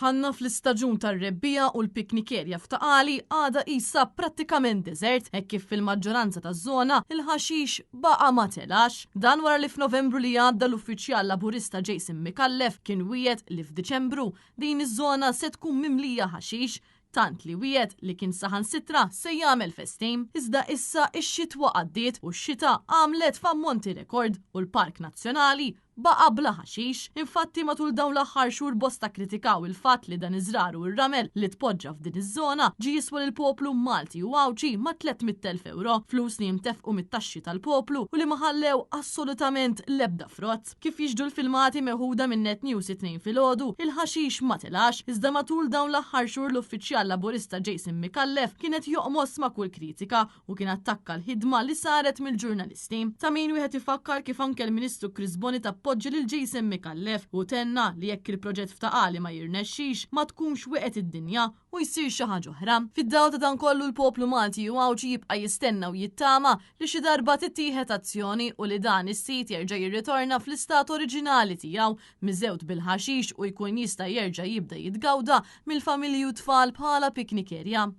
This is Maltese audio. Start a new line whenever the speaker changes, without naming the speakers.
Dħalna fl-istaġun tar-rebbiegħa u l-picnic area f'Ta' Qali għadha qisha prattikament deżert hekk kif fil-maġġoranza taż-żona l-ħaxix baqa' ma telax. Dan wara li f'Novembru li għadda l-uffiċjal Laburista Jason Micallef kien wiegħed li f'Diċembru din iż-żona se tkun mimlija ħaxix tant li wiegħed li kien saħansitra se jagħmel festin. Iżda issa x-xitwa għaddiet u x-xita għamlet f'ammonti rekord u l-Park Nazzjonali baqa' bla ħaxix. Infatti matul dawn l-aħħar xhur bosta kkritikaw il-fatt li dan iż-żrar u r-ramel li tpoġġa f'din iż-żona ġie jiswa lill-poplu Malti u Għawdxi mat-300,000 ewro, flus li jintefqu mit-taxxi tal-poplu u li ma ħallew assolutament l-ebda frott. Kif jixhdu l-filmati meħuda minn Net News it-Tnejn filgħodu, il-ħaxix ma telax, iżda matul dawn l-aħħar xhur l-uffiċjal Laburista Jason Micallef kien qed joqmos ma' kull kritika u kien attakka l-ħidma li saret mill-ġurnalisti. Ta' min wieħed ifakkar kif anke l-Ministru Chris Bonett appoġġja lil Jason Micallef u tenna li jekk il-proġett f'Ta' Qali ma jirnexxix ma tkunx weqgħet id-dinja u jsir xi ħaġa oħra. Fid-dawl ta' dan kollu l-poplu Malti u Għawdxi jibqa' jistenna u jittama li xi darba tittieħed azzjoni u li dan is-sit jerġa' jirritorna fl-istat oriġinali tiegħu miżgħud bil-ħaxix u jkun jista' jerġa' jibda jitgawda mill-familji u tfal bħala picnic area.